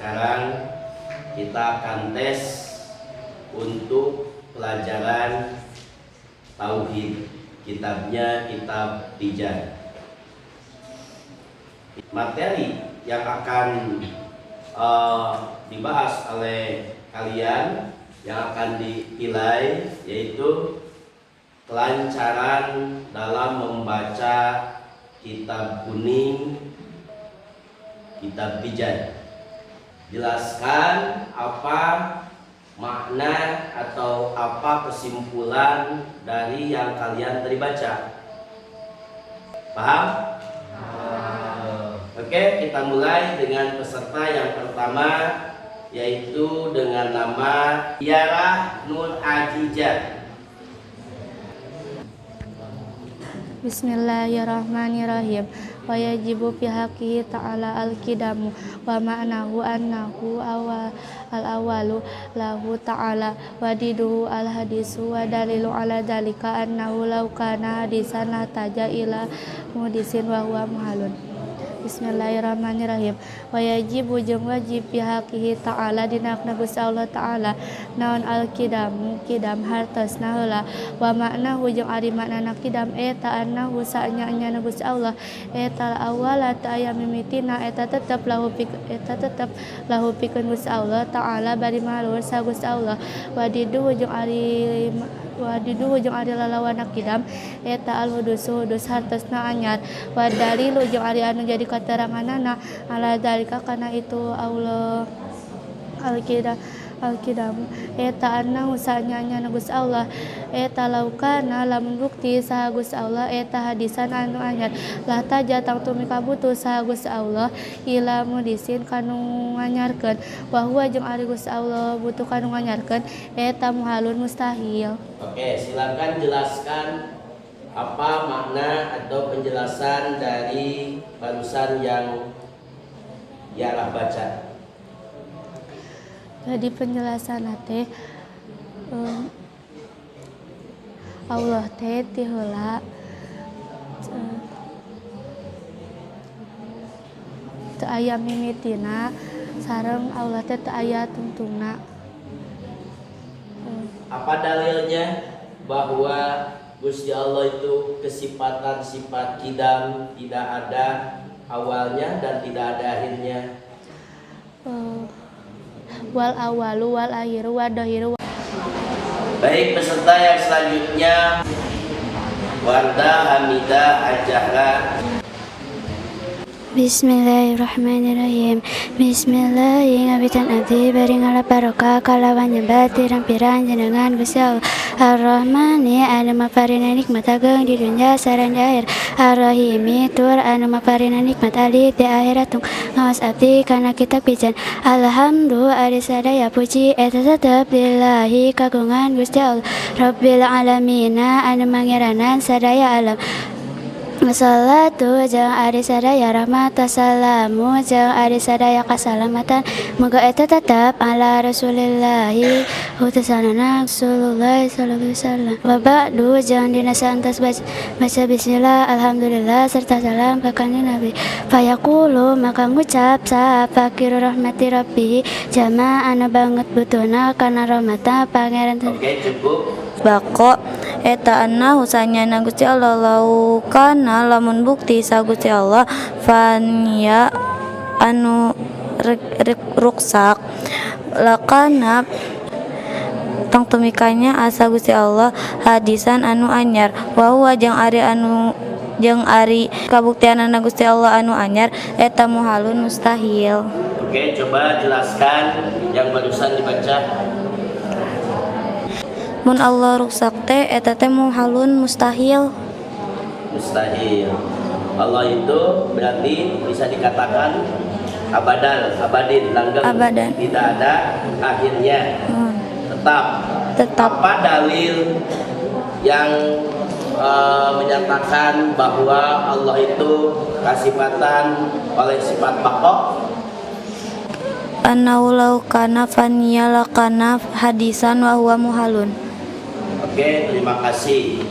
Sekarang kita akan tes untuk pelajaran tauhid. Kitabnya kitab Tijan. Materi yang akan dibahas oleh kalian, yang akan dinilai, yaitu kelancaran dalam membaca kitab kuning, kitab Tijan. Jelaskan apa makna atau apa kesimpulan dari yang kalian tadi baca. Paham? Oke, kita mulai dengan peserta yang pertama, yaitu dengan nama Tiara Nur Ajijah. Bismillahirrahmanirrahim. Wa yajibu fi haqqihi ta'ala al-qidamu wa ma'nahu annahu awal al-awalu lahu ta'ala wa diduhu al-hadisu wa dalilu ala dalika annahu law kana hadisan la taja ila muhdisin wa huwa muhalun. Bismillahirrahmanirrahim. Wa yajibu jeung wajib fi haqqihi ta'ala dina hakna Gusti Allah ta'ala naon al-qidamu qidam hartosna heula wa maknahu jeung ari maknana qidam eta annahu saanya-anyana Gusti Allah eta awala teu aya mimitina eta tetep lahu pikeun Gusti Allah ta'ala bari maha luhur saha Gusti Allah wa diduhu jeung ari lalawanna qidam eta al-hudusu hudus hartosna anyar wa dalilu jeung ari anu jadi kateranganana ala dalika kana itu Allah al-qidamu eta annahu saanya-anyana Gusti Allah eta laukana lamun bukti saha Gusti Allah eta hadisan anu anyar lah taja tangtu mikabutuh saha Gusti Allah ila muhdisin kanu nganyarkeun wa huwa jeung ari Gusti Allah butuh kanu nganyarkeun eta muhalun mustahil. Oke, silakan jelaskan apa makna atau penjelasan dari barusan yang Yara baca. Jadi penjelasan teh Allah teh ti heula teu aya mimitina sareng Allah teh teu aya tungtungna. Apa dalilnya bahwa Gusti Allah itu kesifatan sifat kidam, tidak ada awalnya dan tidak ada akhirnya? Wal awalu wal akhiru wad dhahiru. Baik, peserta yang selanjutnya, Warda Hamidah Ajahra. Bismillahirrahmanirrahim. Bismillah ngawitan abdi bari ngalap barokah kalawan nyembah pirang-pirang jenengan Gusti Allah Ar-Rahmani anu maparina nikmat ageng di dunya sareng di akhir, Ar-Rahimi tur anu maparina nikmat alit di akhirat. Tung ngaos abdi kana kitab Pijan. Alhamdulillah ari sadaya puji eta tetep lillahi kagungan Gusti Allah Rabbil alamina anu mangeranan sadaya alam. Wassalatu jeung ari sadaya rahmat, wassalamu jeung ari sadaya kasalamatan, muga eta tetep ala Rasulillahi utusanana Rasulullah sallallahu alaihi wasallam. Wa ba'du, jeung dina saentos baca bismillah, alhamdulillah, serta salam ka Kanjeng Nabi. Fayaqulu maka ngucap saha fakiru rahmati rabbi jalma anu banget butuhna kana rahmatna Pangeran. Oke, cukup. Bako eta annahu sanyana Gusti Allah lau kana lamun bukti sa Gusti Allah faniya anu ruksak lakana tangtu mikanya asa Gusti Allah hadisan anu anyar wa huwa jeung ari anu jeung ari kabuktianana Gusti Allah anu anyar eta muhalun mustahil. Oke, coba jelaskan yang barusan dibaca. Mun Allah ruksak teh eta teh muhalun mustahil. Mustahil. Allah itu berarti bisa dikatakan abadan, abadin, langgeng. Abadan. Tidak ada akhirnya. Tetap. Tetap. Apa dalil yang menyatakan bahwa Allah itu kasifatan oleh sifat bako? Annahu law kana faniya lakana hadisan wa huwa muhalun. Oke, terima kasih.